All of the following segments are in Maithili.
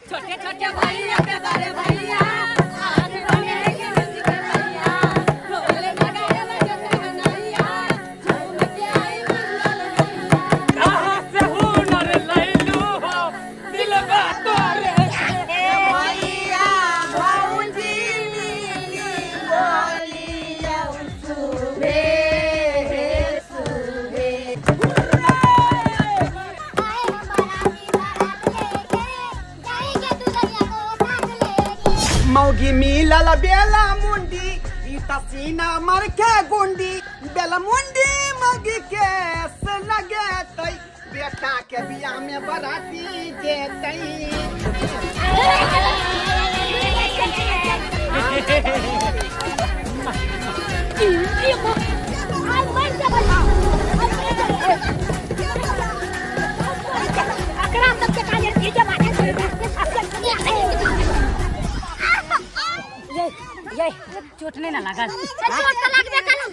छोटे छोटे भैया के बड़े भैया आज बने के रसिक भैया, ढोल नगाड़े बजे सहनैया, झूम के आई मंगल गैया। कहाँ से हुनर लैलू हो दिलबा तोरे भैया भौजी मिली बोलियौ सुबे सुबे। आए हम बाराती बारात लेके, जाएंगे दुल्हनिया को साथ लेके। मौगी मिलल बेला मुंडी ई त सीना मर के गुंडी, बेला मुंडी मौगी के से लगेतै, बेटा के बियाह में बराती जेतै। अकरा सबके काजे डीजे बाजे ये ये चोट नहीं ना लागल? चोट तो लगबे कलौ।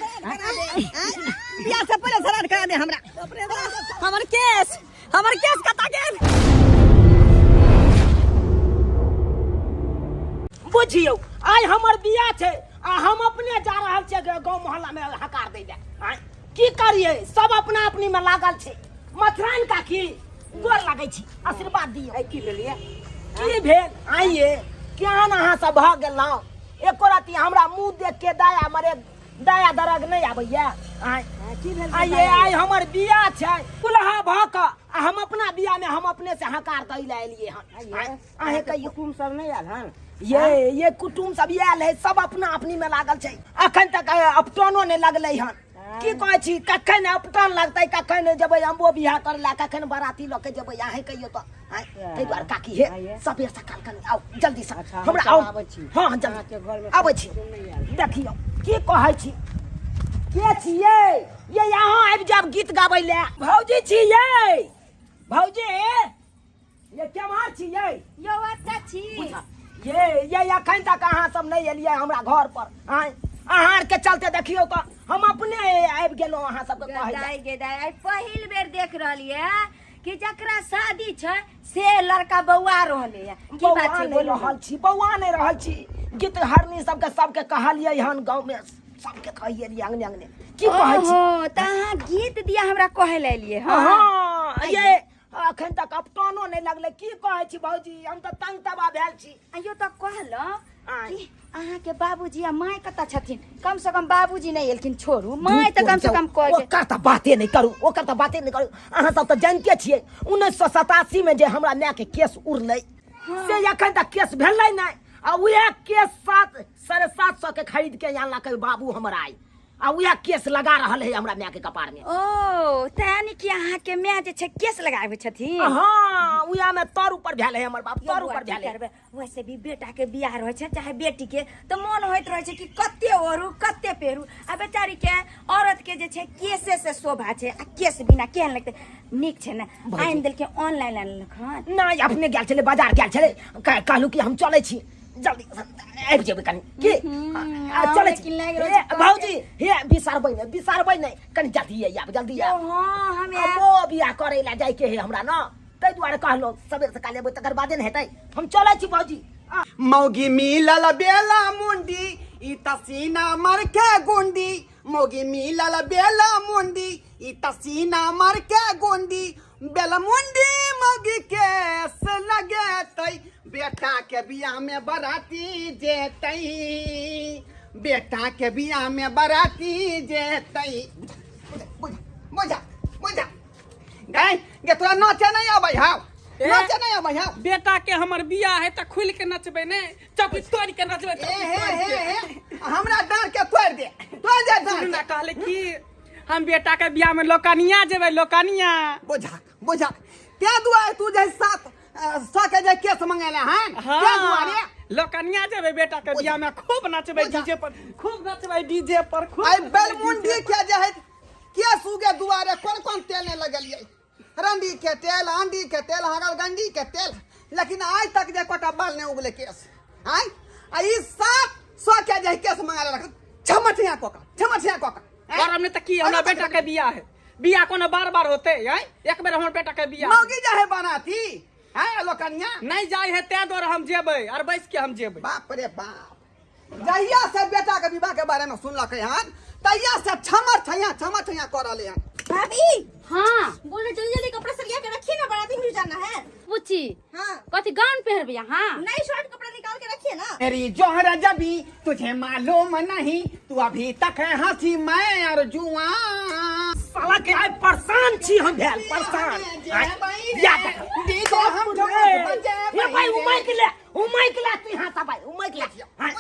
बियाह से पहिले श्राद्ध करा दे हमरा। हमर केस, हमर केस कता गेल? बुझियौ, आइ हमर बियाह छै आ हम अपने जा रहल छियै गाँव मोहल्ला में हकार दै लए। आँय, की करियै, सब अपना अपनी में लागल छै। मथुराइन काकी, गोर लागै छी, आशीर्वाद दियौ। की भेलियै? की भेल? आइए केहन अहाँ सब भऽ गेलहुँ, एको रति हमरा मुँह देख के दया मरे दया दरग नहि आबैया? आँय, की भेल? आइए, आइ हमर बियाह छै, दुल्हा भऽ कऽ आ हम अपना बियाह में हम अपने से हकार दै लए एलियै हन। आँय, अहें कहियौ। कुटुम सब नहि आयल हन? ये कुटुम सब आयल है, सब अपना अपनी में लागल छै। अखन तक अपटनो नहि लगलै हन। की कहै छी, कखन अपटन लगतै, कखन जेबै अम्बो बियाह करै लए, कखन बराती लऽ के जेबै, अहें कहियौ तऽ। आँय, ताहि दुआरे काकी हे, आइए। सबेर सकाल कनि आउ जल्दी से। अच्छा, हम हमरा सब आउ। आबै छी। हँ हँ, जल्दी अहाँके घरमे आबै छी। कुटुम नहि आयल। देखियौ की कहै छी, के छियै ये? अहाँ आबि जायब गीत गाबै लए। भौजी छियै? भौजी ये केम्हर छियै? यौ अच्छा छी। ये अखन तक अहाँ सब नहि एलियै हमरा घर पर। आँय, अहाँ आरके चलते देखियौ तऽ हम अपने आबि गेलहुँ अहाँ सबके कहै लए। दाइ गे दाइ, आइ पहिल बेर देख रहलियै कि जकरा शादी छै से लड़का बौआ रहले है। की बौआ बात छै? नहि बोलू। रहल छी, बौआ नहि रहल छी। गीत हरनी सबके सबके कहलियै हन, गाँव में सबके कहिए अंगने अंगने। की कहै छी? ओहो, तऽ अहाँ गीत दिया हमरा कहै लए एलियै हँ? हँ ये, अखन तक अपटनो नहि लगलै। की कहै छी भौजी, हम तऽ तंग तबाह भेल छी। अयो तऽ कहलहुँ आँय। कि अहाँके बाबूजी आ माय कतऽ छथिन? कम से कम बाबूजी नहि एलखिन, छोड़ू, माय तऽ कम से कम कह के ओकर तऽ बाते नहि करू, ओकर तऽ बाते नहि करू। अहाँ सब तऽ जानिते छियै, 1987 में जे हमरा माय के केस उड़लै से एखन तक केस भेलै नहि, आ उएह केस 750 के खरीद के आनलकै बाबू हमर आइ, आ उएह केस लगा रहल है हमरा माय के कपार में। ओ तैं कि अहाँके माय जे छै केस लगाबै छथिन? हाँ, उएह में तर ऊपर भेल है हमर बाप, तर यौ, ऊपर की भेल है। करबै, वैसे भी बेटा के बियाह रहै छै चाहे बेटी के तऽ मोन होइत रहै छै कि कते ओढ़ू कते पेहरू, आ बेचारी के औरत के जे छै केसे से शोभा छै, आ केस बिना केहन लगतै? नीक छै ने? आनि देलकै? ऑनलाइन आनलक हन? नहि, अपने गेल छलै, बाजार गेल छलै। कहलहुँ कि हम चलै छी, जल्दी आबि जेबै कनि की आ, चलै छी। लेकिन लागि रहल हे, छै। भौजी हे, बिसरबै नहि, बिसरबै नहि, कनि जल्दी आयब, जल्दी यौ, आयब। हँ, हम आयब। हमो बियाह करै लए जाइके है हमरा ने, ताहि दुआरे कहलहुँ सबेर सकाल एबै तकर बादे ने हेतै। हम चलै छी भौजी। मौगी मिलल बेला मुंडी ई त सीना मर के गुंडी, मौगी मिलल बेला मुंडी ई त सीना मर के गुंडी, बेला मुंडी मौगी के से लगेतै, बेटा के बियाह में बराती जेतै, बेटा के बियाह में बराती जेतै। बुझा बुझा बुझा गए गे, तोरा नाचे नहीं आबै हौ? ए? नाचे नहीं आबै हौ? बेटा के हमर बियाह है तऽ खुलि के नचबै ने, चौकी तोड़ि के नचबै, ए चौकी हे तोड़ि हे के। हे, हमरा डाँट के तोड़ि दे, तोड़ि दे डाँट सुनू ना, के। कहले कि हम बेटा के बियाह में लोकनिया जेबै, लोकनिया। बुझा बुझा, ते दुआरे तू जे 700 के जे केस मंगेले हन, ते दुआरे लोकनिया जेबै बेटा के बियाह में, खूब नचबै बुझा। डीजे पर, खूब नचबै डीजे पर, खूब आई नचबै बेलमुंडी डीजे पर। के जे है केस उगे दुआरे कोन कोन तेल नहीं लगलिए, रंडी के तेल, आंडी के तेल, हगल गंडी के तेल, लेकिन आज तक जे कोटा बाल नहीं उगले केस। आय आ ई 700 के जे केस मंगा रख, छमठिया कोका, छमठिया कोका। और हमने त की हमरा बेटा के बियाह है, बियाह कोनो बार बार होते है? एक बेर हमर बेटा के बियाह मौगी जे है बनाती हैं लोकनिया नहीं जाय है तें द्वारे हम जेबै और बैस के हम जेबै। बाप रे बाप, जहिया से बेटा के विवाह के बारे में सुनलकै हन तहिया से छमर छैया छमर छैया कर रहले हन। भाभी हाँ बोल रहे जल्दी जल्दी कपड़ा सरिया के रखिए ना, बाराती में जाना है। पूछी हाँ कथी गाउन पहनबे अहाँ? नहीं, शर्ट कपड़ा निकाल के रखिए ना। मेरी जोहर जबी तुझे मालूम नहीं, तू अभी तक है हंसी मैं और जुआ। साला के आइ परेशान छी हम भेल परेशान। आइ, बियाह देख। डीजे हम ठोक बजे। हे भाई उमैक ले, उमैक ले तू यहाँ से भाई, उमैक ले। आइ,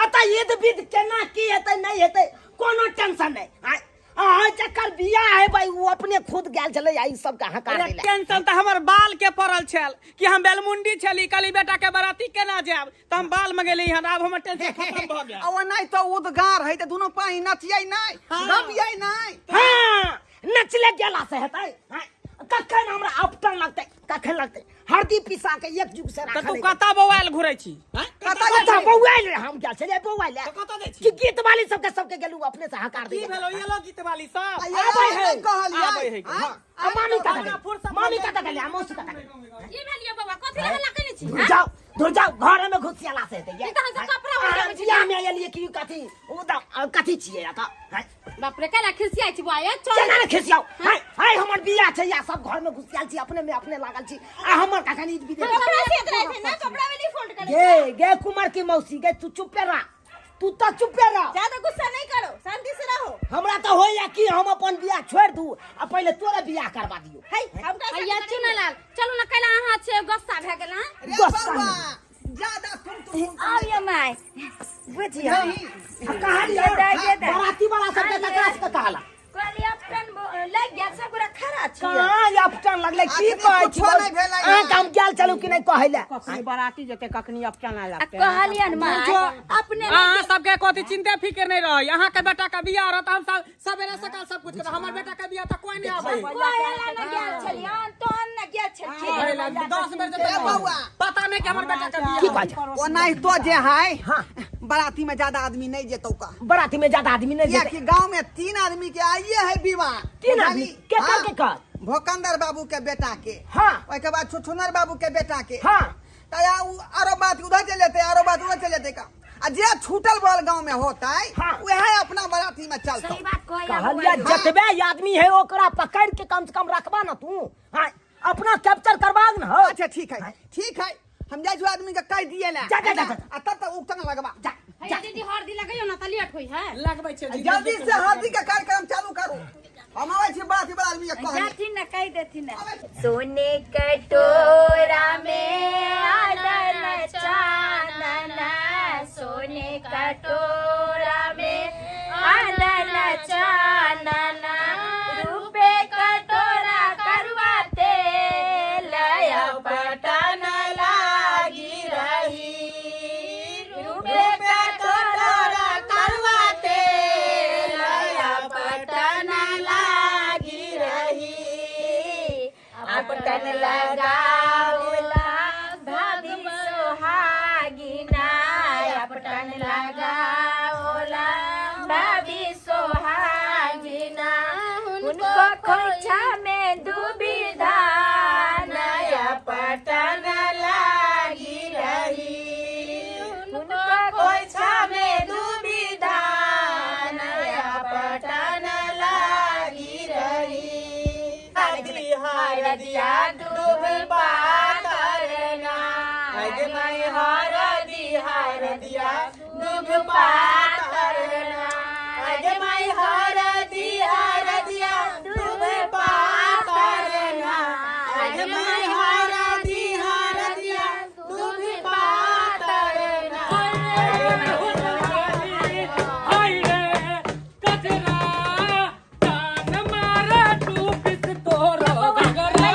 अतः ईद विध केना की हेतै नहीं हेतै कोनो टेंशन नहीं। आइ, अहाँ जकर बियाह है भाई वो अपने खुद गेल छलै आ ई सबके हकार अरे देलक। टेंशन तऽ हमर बाल के पड़ल छल कि हम बेलमुंडी छली, कहली बेटा के बराती केना जायब, तऽ हम बाल मंगेली हन, आब हमर टेंशन खत्म भऽ गेल। आ ओ नहीं तो उदगार है तऽ दुनू पाई नचियै नहीं, गबियै नहीं। हाँ, नचले गेला से हेतै। हाँ, कखन हमरा अपटन लगतै, कखन लगतै हरदी पिसा के एक जुग से तऽ राखल तू है। कतऽ बौआयल घुरै छी? हैं? कतऽ कतऽ जाइ छी? बौआयल रे, हम गेल छलियै बौआयल। तऽ कतऽ जाइ छी? कि गीत वाली सबके सबके गेलू अपने से हकार की दै। भेलो ये लो गीत वाली सब? आबै है। नहि कहलियै। आबै है। आँय? आ मामी कतऽ हमरा गेलै? फुर्सत मामी नहि। कतऽ गेलै? आ मौसी कतऽ गेलै? की भेल ये बौआ, कथी लए हल्ला केने छी? धुर जाओ, धुर जाओ, घर में घुसियाला से हेतै। ई तऽ हम सब कपड़ा ओढ़ि के बियाह में एलियै कि कथी? ओ तऽ कथी छियै एतऽ? हैं? बाप रे, केना खिसियाइ छी बौआ, ए चल। केना ने खिसियाउ? हाय हाय, हमर बियाह छै या सब घर में घुसियाल छी, अपने में अपने लागल छी, आ हमर कखन ईद विद कपड़ा सीत रहे थे ना, कपड़ा में नहीं फोल्ड करे। गे गे कुमार की मौसी गे, तू चुपे रह, तू तो चुपे रह, ज्यादा गुस्सा नहीं करो, शांति से रहो। हमरा तो होइया कि हम अपन बियाह छोड़ दू आ पहिले तोरे बियाह करवा दियो। है हम कैसे हैया चुनालाल, चलू ना, कैला अहाँ छै गुस्सा भए गेल हँ? रे गुस्सा बौआ, नहीं। ज्यादा सुन तू आबियो माय, बुझियो। नहीं। आ कहाली ये दै, ये दै। बाराती वाला सबके ककरा सबके कहला? कहलियै अपटन लागि गेल, सब गोरा खड़ा छियै। कहाँ अपटन लगलै? की अखनी कहै छी? कुछो नहि भेलै अहाँ काम गेल चलू कि नहि कहै लए? कखनी बराती जेतै, कखनी अपटन आ लगतै। कहलियन माय अपने अहाँ सबके कथी चिंते फिक्र नहीं रही, अहाँ के बेटा के बियाह रहत, हम सब सवेरे सकाल सब कुछ करब, हमर बेटा के बियाह तऽ कोई नहीं आबै। कोयला न गेल छलियन तहन न गेल छलखिन। 10 बेर ए जेतै बौआ। पता नहीं कि हमर बेटा के की बियाह। कहै छै? ओनाहितो जे है हाँ। बाराती में ज्यादा आदमी नहीं जेतौ का। बराती में ज्यादा आदमी नहीं जेतै। कियाकि गांव में 3 आदमी के आइए है विवाह। 3 आदमी? बुझली? केकर? हाँ। केकर? भोकंदर बाबू के बेटा के। हाँ। ओहिके बाद छुछुनर बाबू के बेटा के। हाँ। तया उ आरो बात उधर चले जेतै, आरो बात उधर चले जेतै का। आ जे छूटल बल गांव में होतै हाँ। वह अपना बाराती में चलतौ। सही बात कहै कहलिया जतबे आदमी है ओकरा पकड़ के कम से कम रखबा ना तू। हाँ, अपना कैप्चर करवा ना हो। अच्छा ठीक है, ठीक है, हम जाइ छी आदमी के कह दिए ला। जा, जा, जा, जा। आ तब तक उगतन लगवा। जा। हैया दीदी हरदी लगैयो ना तऽ लेट होइ है। लगबै छै दीदी। जल्दी से हल्दी के कार्यक्रम चालू करू, हम आबै छी बाराती वाला आदमी के कहने। जाथिन ना, कह देथिन ना। सोने कटोरा में आलन चानना, सोने कटोरा में आलन चानना, रूपे कटोरा करुआ तेल, पटन लागी रही, रूपे कटोरा करुआ तेल, पटन लागी रही, अपटन लगावला भाभी सोहागिना, अपटन लगावला भाभी सोहागिना, उनको खोइछा में दुबी धान, अपटन लागी रही, उनको खोइछा में दुबी धान, अपटन लागी रही, हरदिया डूब पातरना, हरदी हरदिया डूब पातरना, अजमई हरदी हरदिया डूब पातरना, अजमई हरदी हरदिया डूब पातरना। हाय रे कजरा कान मारा टूपिस तोरो घगरा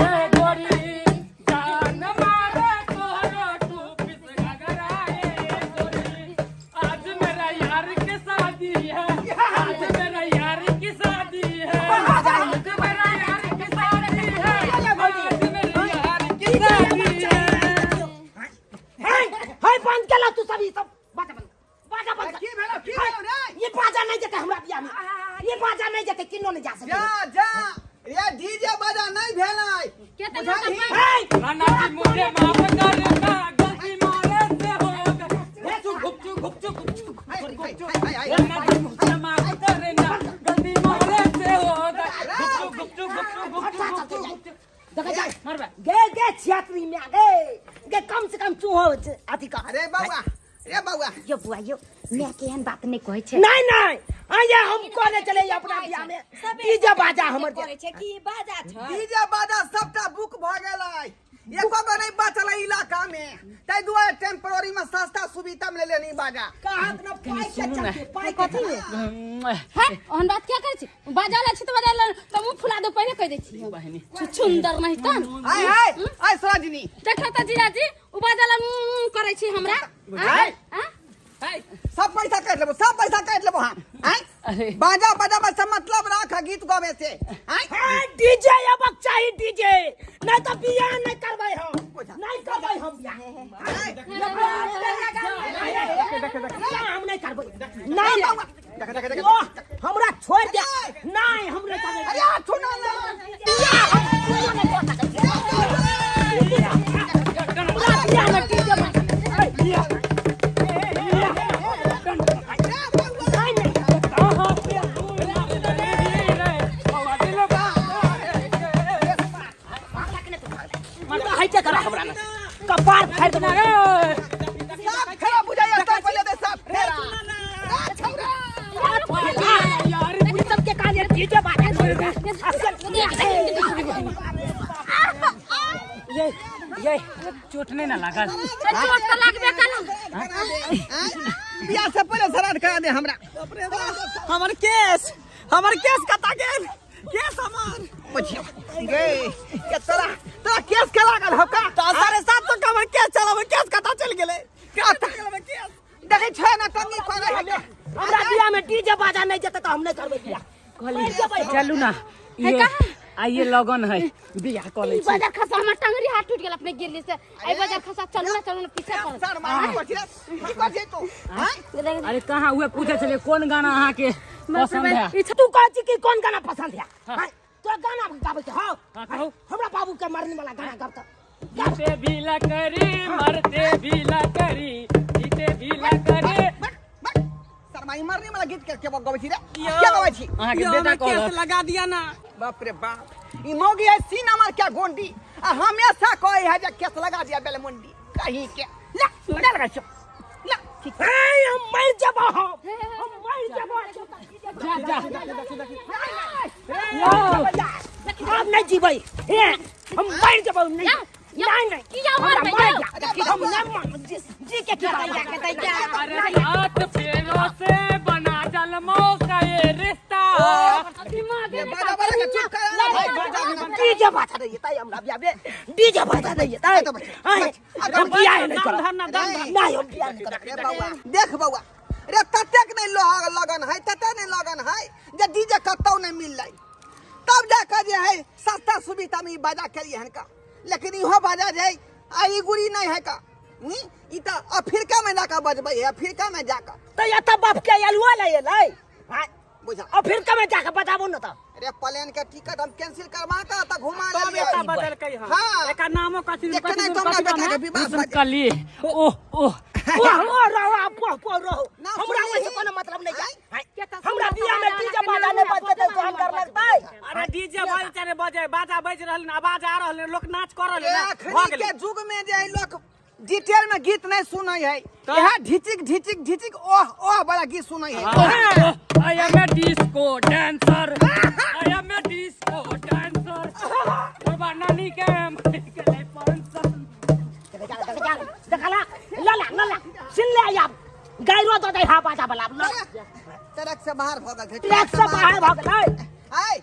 हे गोरी, जान मारा तोरो टूपिस घगरा हे गोरी, आज मेरा यार के शादी है, आज मेरा यार की शादी है, आज मेरा यार की शादी है, आज मेरे यार की शादी है। हाय हाय, बंद केला तू सब ई सब बाजा बंद, बाजा बंद। की भेलौ, की भेलौ रे? ये बाजा नहीं जेतै हमरा बियाह में, ये बाजा नहीं जेतै, किन्नो नहीं जा सकै। जा जा रे, डीजे बाजा नहीं भेलै, के त ना नाना जी मुझे माफ करना गलती मारे से हो गई। घुपचू घुपचू घुपचू घुपचू घुपचू। नाना जी मुझे माफ करना गलती मारे से हो गई। घुपचू घुपचू घुपचू घुपचू घुपचू। देखा जाए मरबे। गे गे छियात्री में गे गे कम से कम चूहो अथी का। अरे बउआ, रे बउआ। यो बुआ यो, मैं केहन बात नहीं कहै छै। नहीं नहीं, आया हम कोने चले अपना बियाह में डीजे बाजा हमर करै छै कि बाजा छै? डीजे बाजा सबटा बुक भ गेलै, एको गो नहीं बचल है इलाका में, ताहि दुआरे टेम्पररी में सस्ता सुविधा में लेनी बाजा। कहाँ ना पाई के चलते पाई कथी है? ओहन बात क्या करै छी? बाजा लै छी त बाजा लै त मुंह फुला दो, पहिले कहि दै छी। छुछुंदर नहीं त। आय आय आय सरोजिनी। देखो त जीजाजी, उ बाजा ला करै छी हमरा। आय। सब पैसा काट लेबो, सब पैसा काट लेबो हम। आय बाजा बाजा बस मतलब राख गीत गावे से। आय हां डीजे अब चाहिए डीजे, नहीं तो बियाह नहीं करबै हम, नहीं करबै हम बियाह। हम नहीं करबै। नहीं देख देख। हमरा छोड़ दे, नहीं हम नहीं करबै। अरे छोड़ ना। बियाह हम नहीं कर सकै छी। हमरा बियाह में डीजे बियाह। कपार फाड़ देबो। सब खराब बुझाइया सब पहिले दे सब फेरा। यार सब के कान डीजे बाजा। ये ये चोट नहीं ना लागल? चोट त लागबे कल। बियाह से पहिले श्राद्ध करा दे हमरा। हमर केस, हमर केस कता गेल? केस हमर बुझियो गे के तोरा तोरा केस के लागल हो का? त 750 के हमर केस चल, हमर केस कता चल गेलै? कता केस देखै छै ना तंगी करे है। हमरा बियाह में डीजे बाजा नहीं जेतै त हम नहीं करबै बियाह। चलू ना, ये आइए लगन है बियाह कऽ लै छी। बाजार खसा हमर टंगरी हाथ टूट गेल अपने गिरली से। आई बाजार खसा, चलू ना चलू ना पीछे पड़। सर मार पछिरे की कर छै तू? हां अरे कहां उहे पूछे छले कोन गाना अहाँ के पसंद है? तू कहै छी कि कोन गाना पसंद है? हां तो गाना गाबै के हौ। हां कहू। हमरा बाबू के मरने वाला गाना गाब त। जीते भी ला करी मरते भी ला करी, जीते भी ला करी। शर्माई मरने वाला गीत के गबै छी रे? के गबै छी? अहाँ के बेटा केस लगा दिया ना। बाप रे बाप, ई मौगी है सीना मार क्या गोंडी, आ हमेशा कहे है जे केस लगा दिया बेलमुंडी कहीं के। ला ला लगा छो ला। ए हम मर जबो, हम मर जबो। जा जा हम नहीं जीबै, हम मर जबो। नहीं नहीं नहीं, किया मरबै? हम नहीं जी के की करबै? अरे सात फेरों से बना जलमों का ये रिश्ता। बाजा बाजा के चुप कर ना भाई, बाजा भी बंद। डीजे बाजा दैए ताई हमरा बियाह में डीजे बाजा दैए ताई। हम बियाह नहीं करब, नहीं हम बियाह नहीं करब। रे बउआ देख बउआ रे, ततेक नहीं लोहा लगन है, ततेक नहीं लगन है जे डीजे कतौ नहीं मिललै, तब जाकर जे है सस्ता सुविधा में ई बाजा केलिए हन का। लेकिन इहो बाजा जे है आ ई गुड़ी नहीं है का, ई त अफ्रीका में जाकर बजबै है, अफ्रीका में जाकर। त एतऽ बाप के एलुआ ले एलै बुझा अफ्रीका में जाकर बजाबो न त। अरे प्लेन के टिकट हम कैंसिल करवा के त घुमा तब लेलियै। एता बदलकै हन। हां एकर नामो कथी देखे नहीं तो हमरा बेटा के विवाह सुन कली ओह ओह ओह ओह रहो, पोह पोह रहो, ना हमरा सुनली। ओइसे कोनो मतलब नहीं है। हमरा बियाह में डीजे बाजा नहीं बजतै त हम डर लगतै। अरे डीजे बजे चाहे बजे, बाजा बज रहल न, आवाज आ रहल, लोक नाच कर रहल ना। अखनी के युग में जे लोग डिटेल में गीत नहीं सुनै है, यह ढिचिक ढिचिक ढिचिक ओह ओह बड़ा गीत सुनै है। I am a disco dancer, I am a disco dancer. बाबा नानी के के पंसर। देखला लला लला सुन ले, आब गायरो दऽ दै हा बाजा बला ट्रक से बाहर भऽ गेल, ट्रक से बाहर भऽ गेलै। आय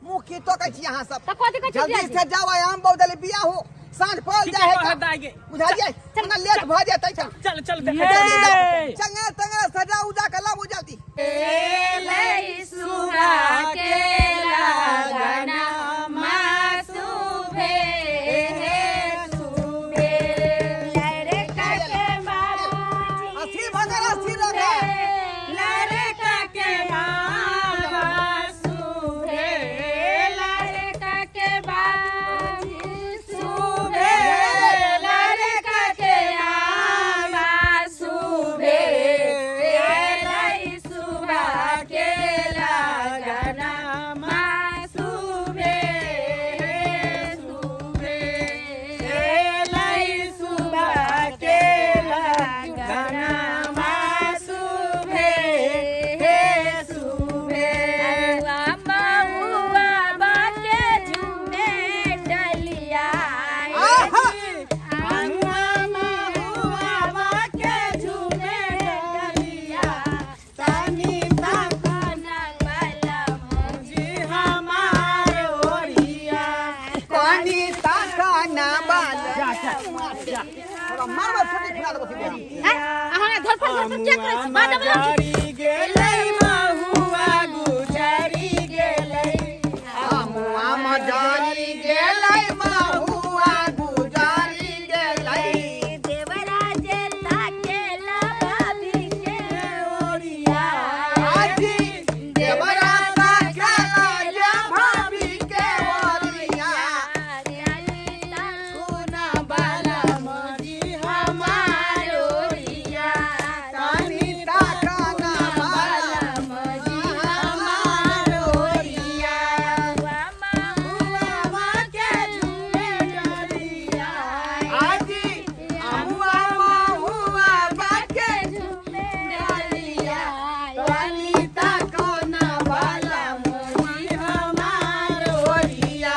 मुँह की तोकै छी अहाँ सब? त कथी कहै छी? जल्दी से जाओ, आम बहुदली बियाह हो साँझ पड़ जाए है, बुझलियै? ना लेट भऽ जेतै। चल चल चल, जल्दी जाओ, चंगा तंगा सजा उजा के लाबू जल्दी। सुहा के लगना मासुभे सुभे लड़का के बाबूजी अस्थिर भऽ गेल, अस्थिर रह लड़का के मामा सुभे लड़का के बाबूजी। तोरा मारबै छोटी फुला देबो सीधे। हैं अहाँ धरफड़ धरफड़ क्या करै छी? बाजा बजा जारी गेलै महुआ गुजरी गेलै। अमुआ मजारी गेलै महुआ गुजारी गेलै। देवराज ताकेला भाभी के ओरिया। आजी देवराजा खेला जे भाभी के ओरिया। कोना बाला मजी हमार ओरिया। तानी ताकाना बाला मजी हमार ओरिया। आजी अमुआ महुआ बाके डलिया तानी ताकाना बाला मजी हमार ओरिया।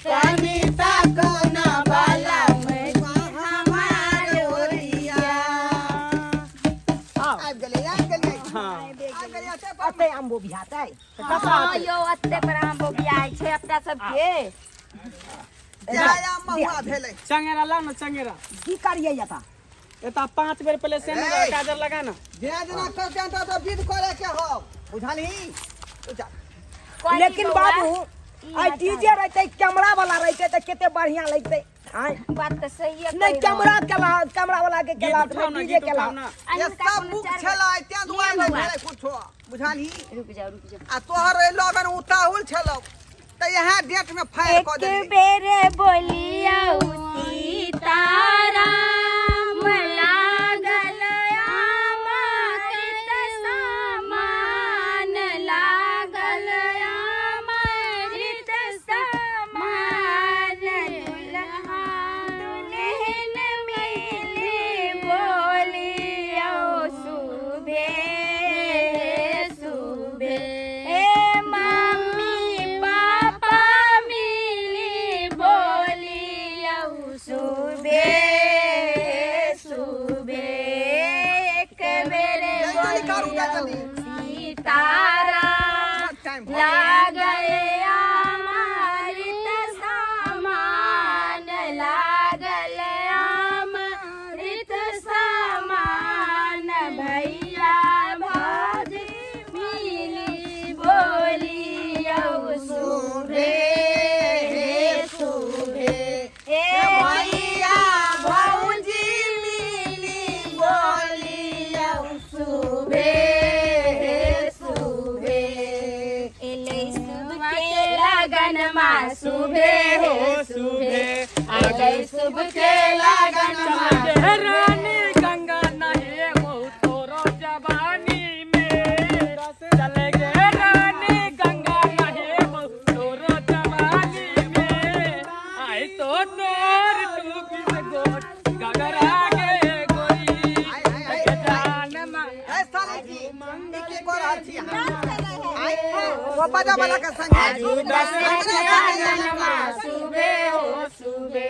तानी ताकाना बाला मजी हमार ओरिया। आबि गेलै आबि गेलै आबि गेलै अते पर। अते आम्बो बिहातै। हँ यौ, अत्ते पर आम बियाह छै अपना सबके। जया महुआ भेलै। चंगेरा ला ना चंगेरा। की करियै एतऽ? एता 5 बेर पहले से ए! काजर लगा ना। जेना जेना करते हैं तो विध करे के हो बुझलही तू जा। कहली लेकिन बौआ, बाबू ई आइ हटा। डीजे रहतै, कैमरा वाला रहतै तऽ कते बढ़िया लगतै आँय। बात तऽ सही है। नहीं कैमरा केला, कैमरा वाला के केला, गीत उठाओ ना, डीजे गीत केला। उठाओ ना। ये सब मुख छलै तें दुआरे नहि भेलै कुछो बुझलही। रुक जाओ रुक जाओ। आ तोहर एहि लगन उताहुल छलौ तऽ इएह डेट में फायर एक कऽ देली। बेर बोलियौ सीताराम लागल अमृत समान, लागल अमृत समान, दुल्हा दुल्हन मिली बोलियौ सुभे सुभे, ए मम्मी पापा मिली बोलियौ सुबे सुबे। एक बेर जल्दी करू, जल्दी। सीताराम टाइम भऽ गेल। लागल अमृत समान, लागल अमृत समान, भैया भौजी मिली बोलियौ सुभे सुभे, ए भैया भौजी मिली बोलियौ सुभे सुभे, एलै शुभ के लगन मा सुभे हो सुभे, एलै शुभ के लगन मा। रानी गंगा नहे बहु तोरो जवानी में। चले गे रानी गंगा नहे बहु तोरो जवानी में। आई तो तोर टूपी से गोट गगरा गे गोरी। आइ, आइ, आइ, के जान मा ए साले जी, ई की कऽ रहल छी अहाँ? आइ, ओ बाजा वाला के संग सुबे हो सुबे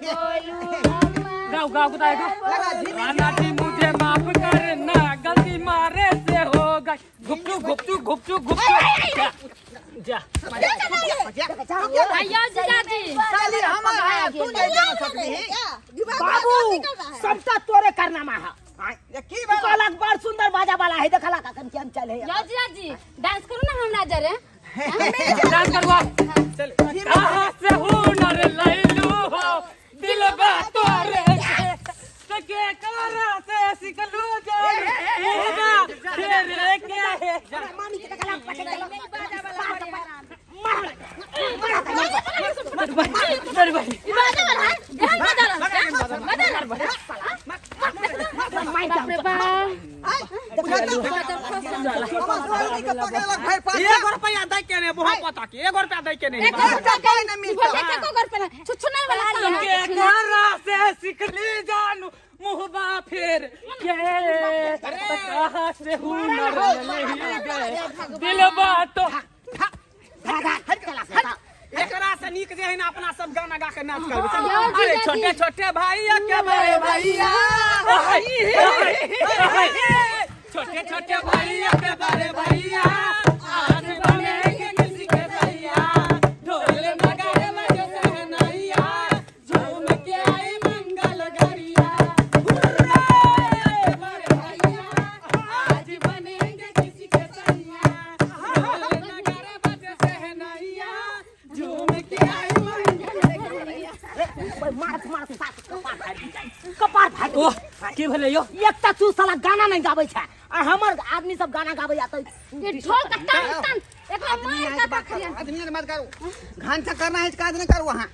बोलू। गाओ गाओ बताएगा लगा धीमे। राना जी मुझे माफ करना गलती मारे से हो गई। घुपचू घुपचू घुपचू घुपचू जा जा। आइयो जीजाजी। साली हमर है, तू नहीं जान सकली। बाबू सबटा तोरे कारनामा है। आँय, ये की तू भेल? कहलक बड़ सुंदर बाजा वाला है, देखलक अखन केहन चल है। यौ जीजाजी, डांस करू ना हमरा जरे। डांस करवा चल। कहाँ से हुनर लैलू हो दिलबा तोरे के सके करा से सिखलू जान एगा तेरे के है। मामी के देखलक पटक देलक। मेरे भाई बाजा वाला है ध्यान बदल बदल बाप रे बाप। आइ, बुझल हमर साली के पकड़लक भाई पाँच। एगो रुपया दै के ने बहुत पता के एगो रुपया दै के ने। एक रुपया एकटा पाइ नहि मिलतौ। एको घर पे छुछुनर वाला काम है। के करा से सिखली जानू मुहबा फिर के कहाँ से हुनर नहीं गए दिलबा तो। एकरा से नीक जे है ना अपना सब गाना गा के नाच करबै। चल। यौ अरे जीजाजी। छोटे छोटे भैया के बड़े भैया, छोटे छोटे भैया के बड़े भैया, आज बनेंगे किसी के भैया, ढोल नगाड़े बजे सहनैया, झूम के आई मंगल कपार फाटि ओ की भेलै यौ? एकटा तू साला गाना नहीं गाबै छै आ हमर आदमी सब गाना गाबै या तऽ ये ढोल का टन टन एकरा आदमी मार नहीं का बात तखरिया। करू, आदमी नहीं बात करू, घंटा करना है काज नहीं करू। अहाँ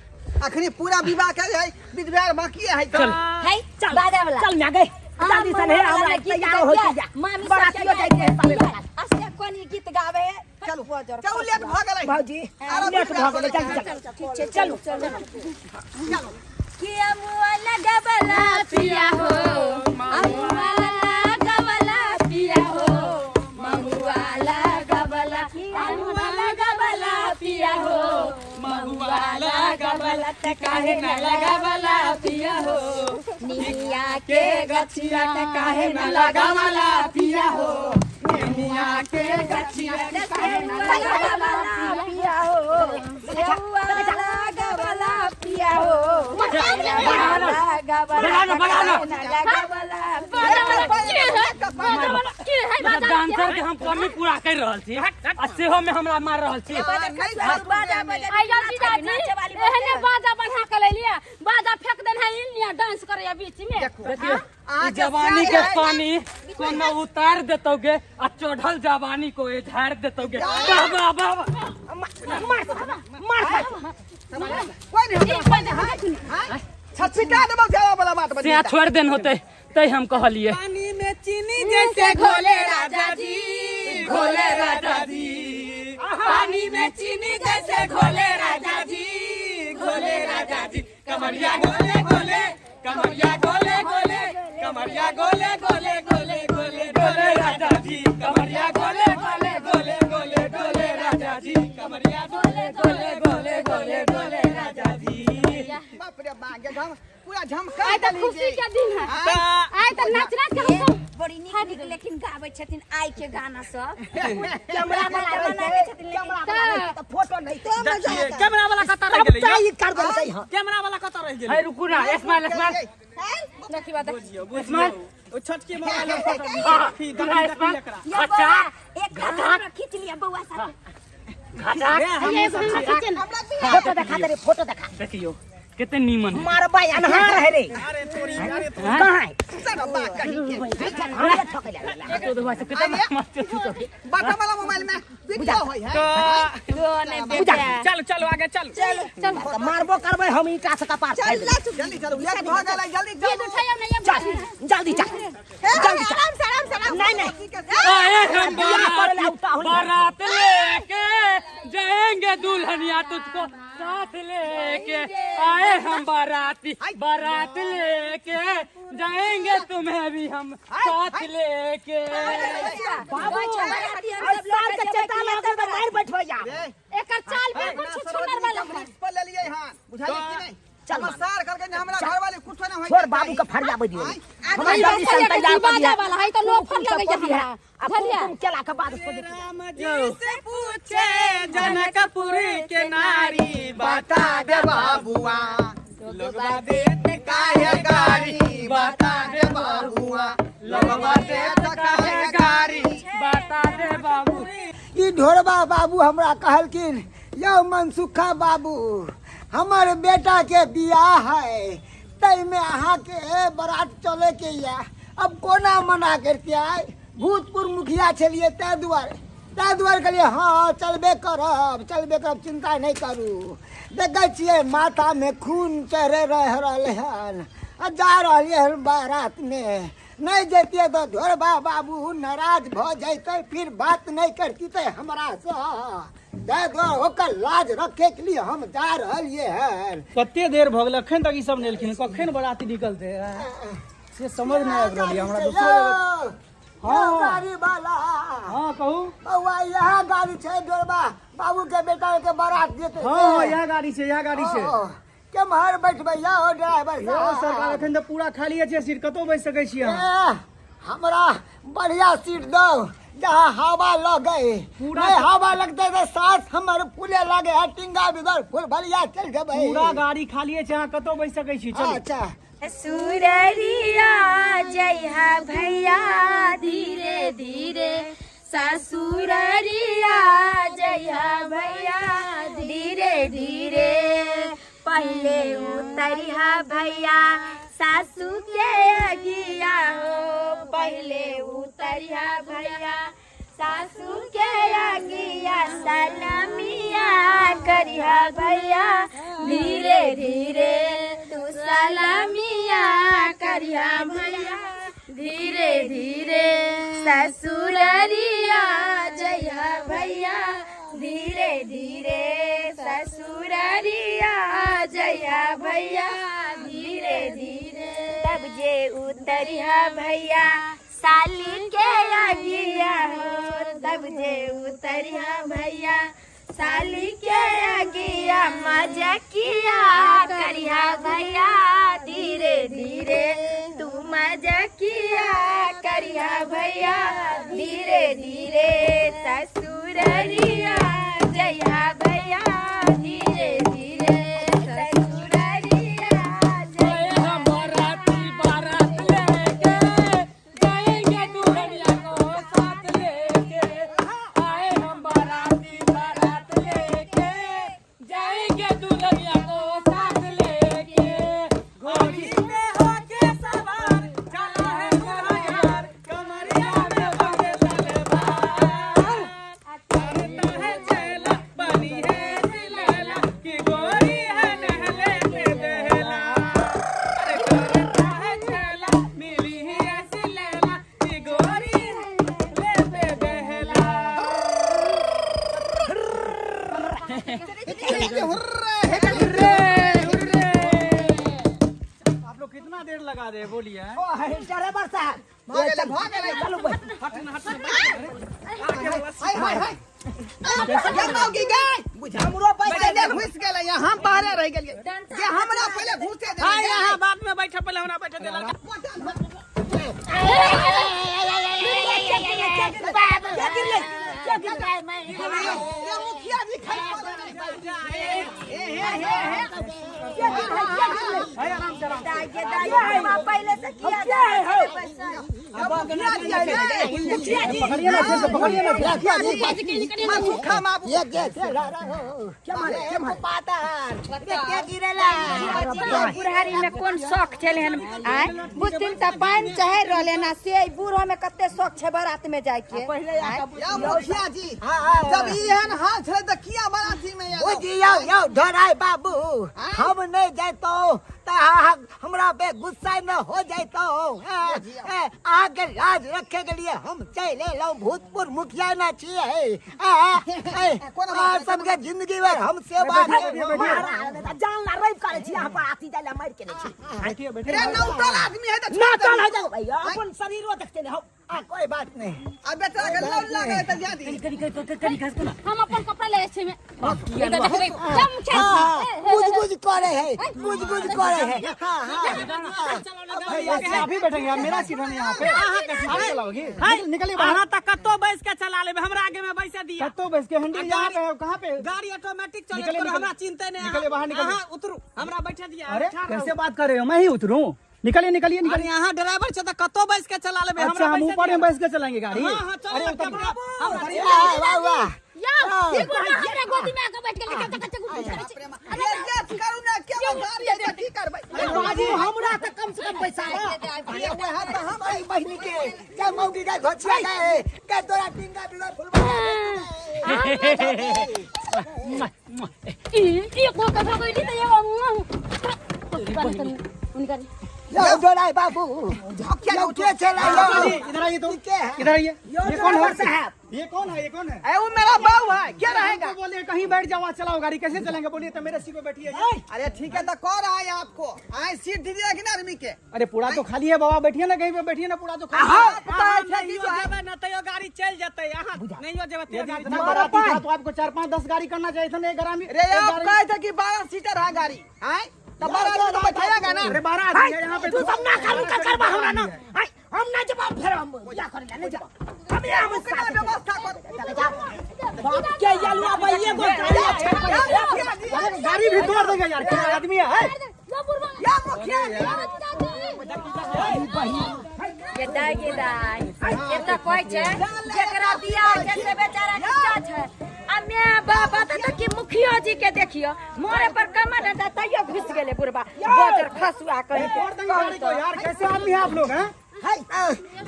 अखनी पूरा विवाह के है, विध व्यवहार बाकी है। चल। है चल बाजा वाला। चल मैं गए जल्दी से नहीं हमरा तैयार हो के जा। मामी सब बरातियो जाए के है साले। असे कोन ई गीत गावे है? चलू चलू, लेट भ गेलै। भौजी आरो लेट भऽ गेलै, जल्दी चल। ठीक छै, चलू चलू। कि अमुआ लगबला पिया हो, अमुआ लगबला पिया हो, महुआ लगबला, अमुआ लगबला पिया हो, महुआ लगावला त काहे न लगावला पिया हो? निमिया के गछिया के काहे न लगावला पिया हो? निमिया के गछिया के काहे न लगबला पिया हो, महुआ लगबला पिया हो, लगबला बजाना, बजाना। लगबला। बाजा वाला के है? बाजा वाला के है? मतलब बाजा डांसर के हम कमी पूरा कर रहल छी आ सेहो में हमरा मार रहल छी। बाजा बजा। आई जाओ जीजाजी, एहने बाजा बढ़ा के ले लिया, बाजा फेंक देन है, इनिया डांस करे बीच में। देखियो, ई जवानी के पानी कोनो उतार देतौगे आ चढ़ल जवानी को ए झाड़ देतौगे। वाह वाह वाह वाह। मार मार। कोई नहीं। ई बाजा हटा। छछिका देबो जावा वाला बात बता। से छोड़ देन होते तै हम कहलिए। पानी में चीनी जैसे घोले राजा जी, घोले राजा जी, पानी में चीनी जैसे घोले राजा जी, घोले राजा जी, कमरिया गोले गोले, कमरिया गोले गोले, कमरिया गोले गोले गोले गोले गोले राजा जी, कमरिया गोले गोले गोले गोले गोले राजा जी, कमरिया गोले गोले गोले गोले गोले राजा जी। बाप रे बा, गे झम पूरा झमका आइ तऽ देली खुशी जे। के दिन है। आँय? आइ तऽ नाच नाच के हम सब बड़ी नीक नीक लेकिन गाबै छथिन आइ के गाना सब। कैमरा वाला रहै छै, कैमरा वाला रहै छै तऽ फोटो नहीं। देखिए, कैमरा वाला कतऽ रहि गेलै सबटा यौ? ई कर देलकै हँ। कैमरा वाला कतऽ रहि गेलै? है रुकू ना, स्माइल स्माइल। देखी बात। बुझियौ। स्माइल। बुझियौ, ओ छोटकी मोबाइल में फोटो देखी, दुल्हा देखी, स्माइल। एकरा। ये बौआ, एक हमरा खींच लिया बौआ साथ। ये एगो हमरा खींचे ना। फोटो देखा दे रे, फोटो देखा। देखियो कते नीमन है। मारबै अन्हार है रे। अरे तोरी, अरे तोरी। कहाँ है? सर बा कहीं के। हमरा ठकै ला। तो देखो ऐसे कते मस्त छै तो। बाटा वाला मोबाइल में वीडियो होय है। तऽ चल चल आगे चल। तऽ मारबो करबै हम ईटा से कपार फाड़ि देबै। जल्दी चलू, लेट भऽ गेलै, जल्दी ये चलू। उठाइयो ना ये। चल जल्दी चल, जल्दी चल। आराम से, आराम से, आराम से। नहीं नहीं। आए हम बियाह करे ला बारात उताहुल। बारात लेके जाएंगे, दुल्हनिया तुझको साथ लेके आए हम बाराती, बारात लेके जाएंगे, तुम्हें भी हम साथ लेके। बाबू आज साल के चेता लागल तऽ मारि बैठबै आब। एकर चाल बिल्कुल छुछुनर वाला है। पर लेलियै हन, बुझलियै कि नहीं? चल। हमर सार कहलकै जे हमरा घरवाली कुछो नहि होय। छोड़, बाबू के फरियाबै दियौ। हमरा ई जल्दी सन बाजा तैयार कर बाजा दिया। वाला है तऽ लोफर लगैया हमरा। आ बुझलियै? कुमकुम केला के बाद सोचै छी। राम जी से पूछे जनकपुर के नारी, बता दे बाबुआ, लोगवा देत काहे गारी? बता दे बाबुआ, लोगवा देत काहे गारी? बता दे बाबू। ई ढोरबा बाबू हमरा कहलखिन, यौ मनसुखा बाबू, हमर बेटा के बियाह है, ताहिमे अहाँके बारात चलैके यऽ। अब कोना मना करितियै? भूतपूर्व मुखिया छलियै, ताहि दुआरे कहलियै, हँ चलबे करब, चलबे करब, चिन्ता नहि करू। देखै छियै, माथामे खून चढ़ि रहि रहलै हन आ जा रहलियै हन बारातमे। नहि जैतियै तऽ ढोरबा बाबू नाराज भऽ जैतै, फिर बात नहि करतियै हमरासँ। ताहि दुआरे ओकर लाज रखैके लिए हम जा रहलियै हन। कते देर भऽ गेल, अखन तक ई सब नहि एलखिन। कखन बराती निकलतै से समझ नहि आबि रहल यऽ हमरा। दोसरो जगह। हँ गाड़ी वाला। हँ, कहू। बौआ, इएह गाड़ी छै ढोरबा बाबू के बेटा के बारात जेतै? हँ हँ, इएह गाड़ी छै, इएह गाड़ी छै। ओ, केम्हर बैठबै यौ ड्राइवर यौ साहब? सरकार, एखन तऽ पूरा खाली छै सीट, कतौ बैस सकै छी अहाँ। ए, हमरा बढ़िया सीट दो जहाँ हवा लगे। पूरा- नहीं हवा लगते तऽ सांस हमर फूले लगे है, टिंगा बिगर फूल भलिया चल जेबै। पूरा गाड़ी खाली छै, अहाँ कतौ बैस सकै छी, चलू। अच्छा। सुररिया जइहा भैया धीरे धीरे, ससुररिया जइहा भैया धीरे धीरे, पहले उतरिहा भैया। सासू के अगिया हो पहले उतरिया भैया सासू के अगिया सलामिया करिया भैया धीरे धीरे तू सलामिया करिया भैया धीरे धीरे ससुररिया जइहा भैया धीरे धीरे ससुररिया जइहा भैया धीरे धीरे तब जे उतरिया भैया साली के अगिया हो तब जे उतरिया भैया साली के अगिया मजा किया करिया भैया धीरे धीरे तू मजा किया करिया भैया धीरे धीरे ससुररिया जया भैया धीरे धीरे ससुररिया जया हम बाराती बारात लेके जाएंगे दुल्हनिया को साथ लेके आए हम बाराती बारात लेके जाएंगे दुल्हनिया को साथ लेके घोड़ी पे होके सवार चला है मेरा यार कमरिया में बंधे तलवार करता है चेला बनी है सिलैला कि गोरी है नहले पे दहला अरे करता है चेला मिली ही ऐसी लैला कि गोरी है नहले पे दहला आप लोग कितना देर लगा दे बोलिए ड्राइवर साहब भाग गेलै, भाग गेलै। चलू भाई हाय हाय हाय ये मौगी गए हमरो पैसा पहले घुस गेलै हम बाहरे रह गेलियै जे हमरा पहले घुसे दे हां यहाँ बाद में बैठे पहले हमरा बैठे दे लड़का ये मुखिया जी खाइ ए हे हे हे दाई दाई पहले से किया पैसा मुखिया जी पकड़िए ना फिर से पकड़िए ना फिर। मनसुखा बाबू ये ये क्या मारे क्या मारे पातर गिरेला बुढ़ारी में कोन शौक छल हन आय बुझथिन त पानि चढ़ि रहले ना से बूढ़ो में कते शौक छै बारात में जाय के पहले आके या मुखिया जी हाँ, हाँ, जब ई एहन हाल छलै तऽ किया बाराती में ओ जी यौ यौ धराय बाबू हम नहीं जैतो त हमरा पे गुस्सा न हो जैतो अहाँके राज रखे के लिए हम चलि एलहुँ भूतपूर्व मुखिया न छियै अहाँ सबके जिंदगी भर हम सेवा महाराज जान ला रैप करे छी अहाँ पर आती जाय ला मारि के नै छी बैठिए बैठिए रे नौतल आदमी है तऽ ना चल हो जाओ भैया अपन शरीरो देखते ने हो आ कोई बात नहीं आ बेचारा के लौट लागल तऽ जा दी हम अपन कपड़ा ले जाइ छी में देखबै जा मुखिया हाँ गुज गुज करे है गुज गुज करे है हाँ हाँ भैया आप ही बैठेंगे आप मेरा सीट है ना यहाँ पे आप चलाओगी निकलिए बाहर अहाँ तऽ कतौ बैस के चला लेबै हमरा आगे में बैसे दिया कत्तो बैस के हैंडल यहाँ पे है कहाँ पे गाड़ी ऑटोमेटिक चले निकलिए, तो हमरा निकलिए। चिंता नहीं निकलिए बाहर, निकलिए। अहाँ उतरू हमरा बैठे दिया अरे ठाढ़ रहू। कैसे बात कर रहे हो मैं ही उतरूं निकलिए निकलिए अरे निकलिए यहाँ ड्राइवर छै तऽ कतौ बैस के चला लेबै अच्छा हमरा हम बैसे ऊपर दिया। में बैस के चलाएंगे गाड़ी हाँ हाँ चलो अरे उतर हमरा वाह वाह वाह या ई बुढ़ा हमरा गोदी में आके बैठ गेलै कच्चा कच्चा गुज करै छै अरे जे करू ने के गाड़ी है तऽ की करबै बाबू हमरा त कम से कम पैसा अरे वहाँ तो हम आई बहनी के क्या मौगी का घोचिया गए के तोरा टिंगा बिगड़ फुलवा ई ई को कथा गइली त यो उनकर यो डोराई बाबू यो के चला यो इधर आइए तो के है इधर आइए यो ये कौन है ड्राइवर साहब। ये कौन है ये कौन है ए वो मेरा बाऊ है क्या रहेगा हमको बोलिए कहीं बैठ जाओ वहाँ चलाओ गाड़ी कैसे चलाएंगे बोलिए तो मेरे सीट पे बैठिए अरे ठीक है तो कह रहा है आपको आए सीट दीजिए कि ना आदमी के अरे पूरा तो खाली है बाबा बैठिए ना कहीं पे बैठिए ना पूरा तो खाली है हाँ, पता है अहाँ कि नहियो जो है जेबै न तैयो गाड़ी चलि जेतै अहाँ नहियो जेबै तैयो यदि गाड़ी इतना बाराती था तो आपको 4 5 10 गाड़ी करना चाहिए था ना एक ग्रामी रे एक आप गाड़ी- कहे थे कि 12 सीटर है गाड़ी आए तो 12 आदमी तो बैठाएगा ना अरे 12 आदमी है यहाँ पे तू तो। सब ना करू का करबा हमरा ना आय हम ना जवाब फेर हम या करे ला नहीं जवाब हम यहाँ हम कितना व्यवस्था करो चले जा बाप के यलुआ भैया को गाड़ी अच्छा या मुखिया जी गाड़ी भी तोड़ देंगे यार क्या आदमी है यो बुढ़वा या मुखिया जी ये दाई ये दाई ये तऽ कहै छै जेकरा बियाह छै से बेचारा नीचा छै। आ मैं बाबा त त कि मुखियो जी के देखियो मोरे पर कमर न तैयो घुस गेले बुढ़बा बजर खसुआ कहि के। गाड़ी को यार, कैसे आदमी है आप लोग हैं? है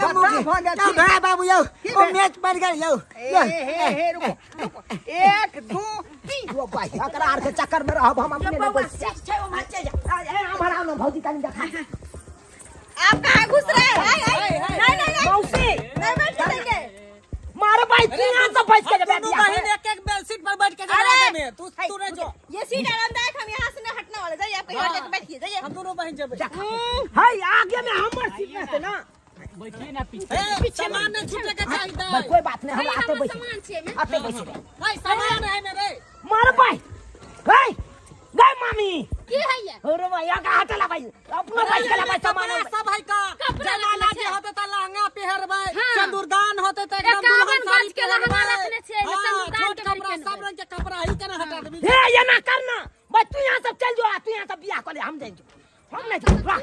भाई बाबू यौ, ओ मैच पड़ गेल यौ। ए हे हे, रुको रुको, 1 2 3। ओ भाई, एकरा आर के चक्कर में रहब हम अपने बौआ, नहीं बैठ सीट छै उम्हर चलि जा। ए, हमर आउ ने भौजी, तनी देखा। आप कहाँ घुस रहे हैं? हाय, हाय। नहीं, नहीं, नहीं। मौसी नहीं बैठ के। मारे भाई, तू यहाँ से बैठ के दोनों बहन एक एक बेडशीट पर बैठ के अरे! जरा में तू तू नहीं जो। ये सीट आरामदायक, हम यहाँ से नहीं हटने वाले। जाइए, आप कहीं और जाके बैठिए, जाइए। हम दोनों बहन जब हाय, आगे में हमर सीट रहते ना। बैठिए ना पीछे। ए, सामान नहीं छूटे के चाहिए। भाई, कोई बात नहीं, हम अरे, आते हमर बैठे सामान छै एमे। आते बैठे। भाई, सामान है मेरे। मार भाई, हे गए मामी। की हैया? अरे भाई, आगा हटला भाई, अपनो बैठ के भाई सामान। कपड़ा सब है का कपड़ा जयमाला रखने जे छै। होते त लहंगा पेहरबै, हाँ। सिंदूरदान होते त एकदम 51 दुल्हन साड़ी गज के लहंगा पेहरबै। रखने छै, एमे हाँ, सिंदूरदान छोट के कपड़ा नहीं सब रंग के कपड़ा ही केना हटा देबी। हे, ये ना करना भाई, तू यहाँ सब चल जो, तू यहाँ सब बियाह कर ले, हम जाइन जो, हम नहीं जाइन। रह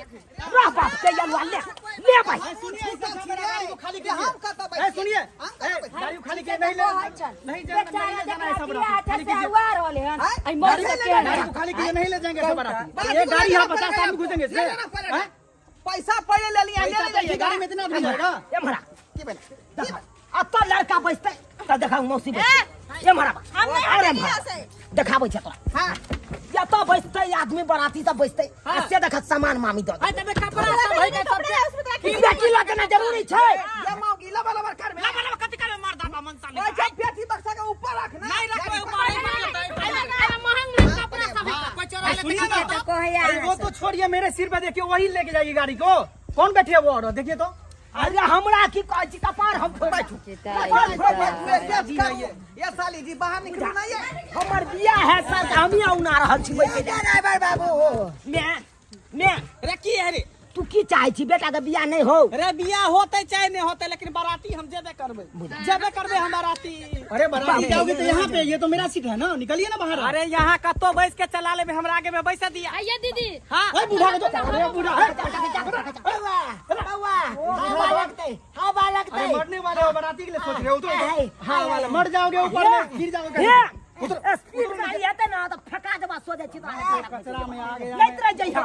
रह बाप के यलवा, ले ले भाई। गाड़ी को खाली कीजिए। हम कतऽ ए, बैठिए? सुनिए, हम कतऽ ए, बैठिए? गाड़ी को खाली कीजिए, नहीं ले नहीं जाना, बेचारा नहीं ले जाना है जकरा सब बियाह रात। छै खाली से कीजिए। उआ रहले हन। एहि मौसी गाड़ी के ले गाड़ी को खाली कीजिए, नहीं ले जाएंगे सब बाराती। ये गाड़ी है, 50 आदमी घुसेंगे इसमें। हैं? पैसा पहले ले लिया, ले पैसा ले चाहिए, जाइएगा। गाड़ी में इतना आदमी जाएगा? ए मरा की भेलै? देखा, अब तो लड़का बैठते त देखा मौसी बैठते। ए मरा बा। हम नहीं अरे हटेंगे मरा। यहाँ से। देखाबै छै तोरा। हाँ। या तो बैठते आदमी बराती सब बैठते, आ से देख सामान मामी दऽ हाय, तबे कपड़ा सब है के सब। बेटी लगना जरूरी छै। ये मौगी लबा लबा कर में। लबा लबा कथि करबे मर्दा बा मनसा ओए, जब बेटी बक्सा के ऊपर रख ना। नहीं रखबै ऊपर, नहीं रखबै। अरे, महंग महंग कपड़ा सब है। कोई चोरा लेते सुनिए तो ना, कहैया अरे वो तो छोड़िए, मेरे सिर पे देखिए, वही लेके जाएगी गाड़ी को। कौन बैठे है वो औरत? देखिए तो। अरे हमरा की कहै छी, कपार हम फोड़ि बैठू। ये साली जी बाहर निकलू ना ये। हमर बियाह है सर, हम ही औना रहल छी बैठे। ड्राइवर बाबू। मैं मैं रे की है रे? तू की चाहे छी, बेटा के बियाह नहीं हो? रे बियाह होते चाहे नहीं होते, लेकिन बाराती हम जेबे करबै, जेबे करबै हम बाराती। अरे बाराती जाओगे तो यहाँ पे, ये तो मेरा सीट है ना, निकलिए ना बाहर। अरे यहाँ कतो बैस के चला लेबे, हमरा आगे में बैसा दिया। आइए दीदी। हाँ। ओए बूढ़ा के तो, अरे बूढ़ा है। बौआ बौआ, हवा लगतै, हवा अरे लगतै। मरने वाले हो, बाराती के लिए सोच रहे हो तो हाँ वाला मर जाओगे, ऊपर में गिर जाओगे। हे, स्पीड गाड़ी हेतै ना तऽ फेका देबा, सोझे छी तोरा। कचरा में आ गया। लैत रह जइहा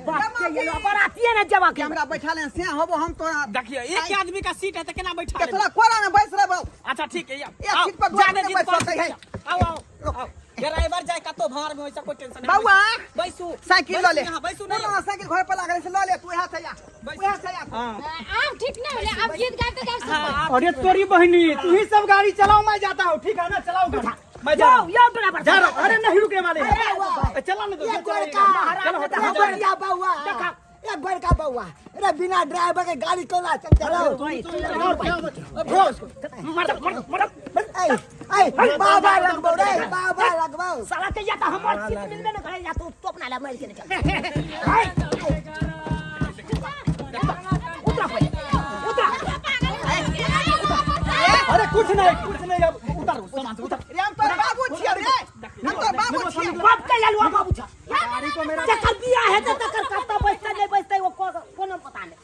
बाप के, ये बरातिए ने जेबा के। हमरा बैठा ले से होबो हम तोरा। देखियो, एक आदमी का सीट है तो केना बैठा के लेबै? तोरा कोरा में बैस रहबो। अच्छा ठीक है, एक आओ, सीट पर दू जाने आदमी दी बैठ पर। सकै है। आओ आओ आओ, ड्राइवर जाए कतो भार में, वैसा कोई टेंशन नहीं। बौआ, बैसू। साइकिल ल ले। बैसू यहाँ, बैसू ना नहीं। ना, साइकिल घर पर लागल से ल ले, तू यहाँ से जा, यहाँ से जा। आब ठीक नहीं होले, आब गीत गाबते गाबते सब। अरे तोरी बहनी, तू ही सब गाड़ी चलाओ, मैं जाता हूँ, ठीक है ना? चलाओ गाड़ी, मैं जा रहा यो हूँ। यो ड्राइवर जा रहा हूँ। अरे नहीं रुकने वाले हैं। बौआ, चला ना तो ये गोरका चलो, हटो, ये हटो। गोरका बौआ, ये गोरका बौआ, अरे बिना ड्राइवर के गाड़ी कोना चलाओ? ऐ ऐ, बाबा लगबौ रे, बाबा लगबौ। साला के या तऽ हमर सीट मिलबे न करे, या तो तू अपना ले मारि के निकल। हाय, उतरा पहिले, उतरा। अरे कुछ नहीं, कुछ नहीं, अब उतारो सामान से, उतार। रे हम तोर बाबू छियै रे, हम तोर बाबू छियै। बाप के यलुआ बाबू छ। गाड़ी को मेरा जकर बियाह हेतै तकर कतऽ बैसतै नहि बैसतै ओ कोनो पता नहि,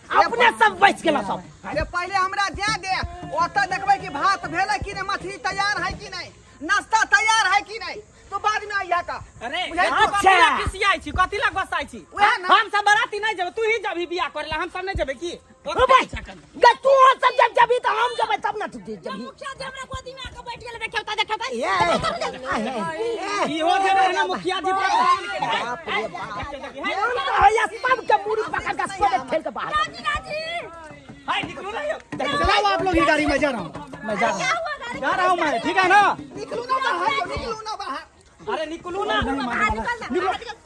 अपने सब बैस गेल सब। अरे पहिले हमरा जाय दे, ओतऽ देखबै कि भात भेलै कि नहि, मछली तैयार है कि नहि, नाश्ता तैयार है कि नहि, तू बाद में आइहा का। अरे बुझाइ तू अच्छा। कथी ला खिसियाइ छी, कथी ला गोसाइ छी? वएह ना। हम सब बाराती नहीं जेबै, तू ही जबही बियाह करे ला, हम सब नहीं जेबै की? ओ भाई गे, तू सब जब जबी तऽ हम जेबै तब ना तू जबी। मुखिया जी हमरा गोदी में आके बैठ गेल, देखियौ त, देखियौ त। ये इहो जे रहे ना मुखिया जी परेशान के हम तऽ हैया सबके मुड़ी पकड़ के सोझे ठेल के बाहर। हाय, निकलू ना यौ। चलाओ आप लोग ही गाड़ी, मैं जा रहा हूँ, मैं जा रहा हूँ, जा रहा हूँ मैं, ठीक है ना? निकलू ना बाहर, निकलू ना बाहर। अरे निकलू ना। निकलो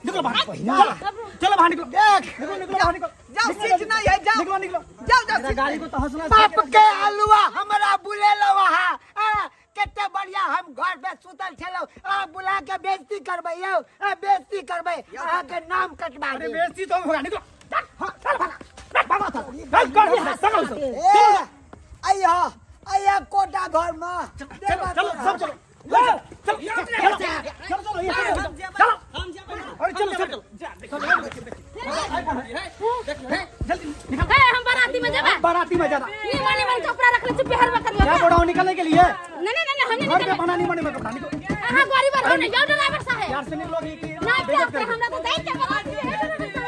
निकलो बाहर, चलो चलो बाहर निकलो। देख, निकलो निकलो बाहर निकलो। जाओ, सीट नहीं है, जाओ। निकलो निकलो। जाओ जाओ, मेरा सीट गाड़ी को तो हंसना। बाप के अलुआ हमरा बुलेलो वहाँ, कते बढ़िया हम घर पे सुतल छलौ, आ बुला के बेइज्जती करबै यौ, आ बेइज्जती करबै, अहाँ के नाम कटवा अरे देब। बेइज्जती तो होगा, निकलो। हाँ, चल भागा, भागो तो। चल, गाड़ी से, चलो उसे। ए अइहा अइहा कोटा घर में। चलो चलो सब चलो, चलो चलो चलो चलो चलो ये चलो चलो, अरे चलो चलो जल्दी निकल। हे, हम बाराती में जेबै। बाराती में जाना। निमन निमन कपड़ा रखले छी, पेहरबा करबै। क्या बोला हूँ निकलने के लिए? नहीं नहीं नहीं, हमने घर के बना नहीं बने में कपड़ा निकलो। अहाँ गाड़ी पर हो जाओ ड्राइवर साहब। प्यार से निकलो कि ना प्यार से हमरा तो दैत के बना दिए ड्राइवर साहब।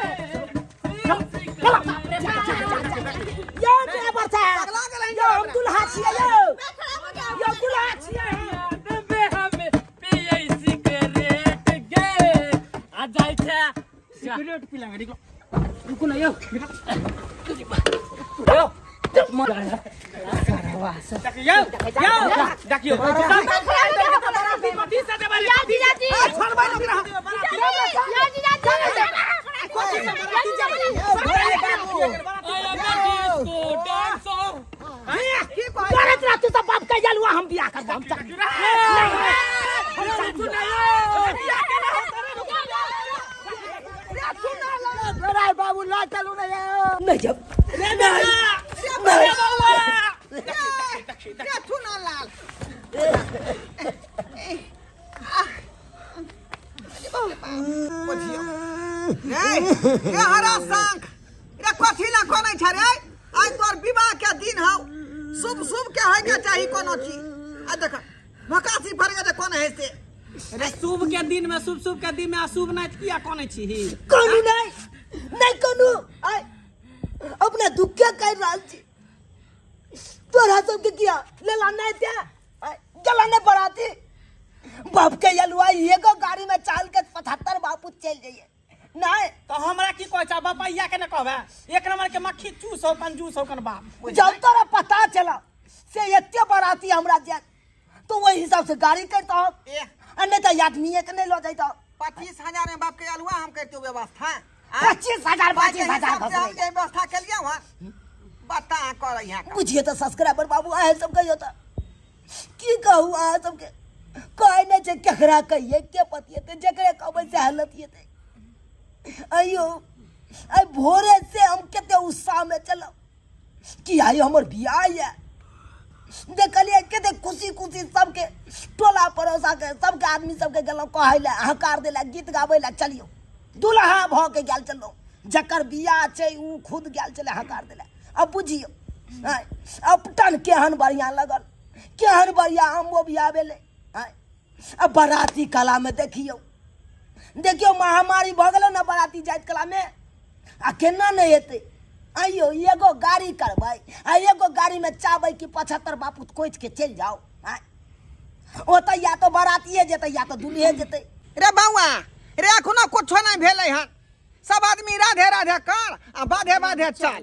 चलो यो ड्राइवर साहब, यो हम दुल्हा छियै यो, यो दुल्हा छियै। देबे हमे पियै सिगरेट गे आ जाइ छै। सिगरेट पी लेंगे, निकलो। रुकू ना यौ, यौ देखियौ यौ, देखियौ कथी से देबै? यार जीजाजी, छोड़बै लोग रहा। यार जीजाजी, करत रह तू सब बाप के जलुआ, हम बियाह करबो, हम चल। राय बाबू ला चलू ना यौ। नहीं जब रे सुना लाल, रे रे हरा शंख रे, कथी ला कोनै छ रे? आइ तोर विवाह के दिन हौ, शुभ शुभ के होय के चाही कोनो चीज। आ देख भकासी फर के कोन है से। रे शुभ के दिन में, शुभ शुभ के दिन में अशुभ नाच किया कोने छी? कहू नहीं, नहीं कहू, आय अपना दुख के कह रहल छी। तोरा सबके किया लेला नहीं दे गला नहीं बढ़ाती बाप के यलुआ, एगो गाड़ी में चाल के 75 बापू चल जाइए नहीं। तो हमरा की कहै छ? बपैया के न कहबे, एक नंबर के मक्खी चूस हो, कंजूस हो कन बाप। जब तोरा पता चला से एते बराती हमरा जाए तो वही हिसाब से गाड़ी करता हो, आ नहीं तो आदमी के नहीं लो जाता। 25,000 में बाप के अलुआ हम करते व्यवस्था। 25,000, 25,000 हम भसलै। व्यवस्था के लिए वहाँ बता कर यहाँ। बुझिए तो सब्सक्राइबर बाबू, अहाँ सब कहियो तो की कहू? अहाँ सबके कहै नहि छै, केकरा कहिए, के पतिएतै? जकरे कहबै से हालत अयो। आइ भोरे से हम कते उत्साह में चलब कि आइ हमर बियाह ये। देखलिए कते खुशी खुशी सबके टोला पड़ोसा के सबके आदमी सबके गेलहुँ कहै लए, हकार दै लए, गीत गाबै लए। चलियौ दुल्हा भऽ के गेल चलहुँ, जकर बियाह छै ओ खुद गेल छलै हकार दै लए। अब बुझियौ आँय, अपटन केहन बढ़िआँ लगल, केहन बढ़िआँ आमो बियाह भेलै आँय। आ बराती कला में देखियौ, देखियौ महामारी भऽ गेलै ने बराती जाइत कला में। आ केना नहि हेतै? आइयो एगो गाड़ी करबै आ एगो गाड़ी में चाहबै कि 75 बापू कोचि के चलि जाओ आँय। ओतऽ या तो बरातिए जेतै या तो दुल्हे जेतै। रे बौआ रे, एखनो कुछो नहीं भेलै हन, सब आदमी राधे राधे कर आ बाधे बाधे चल।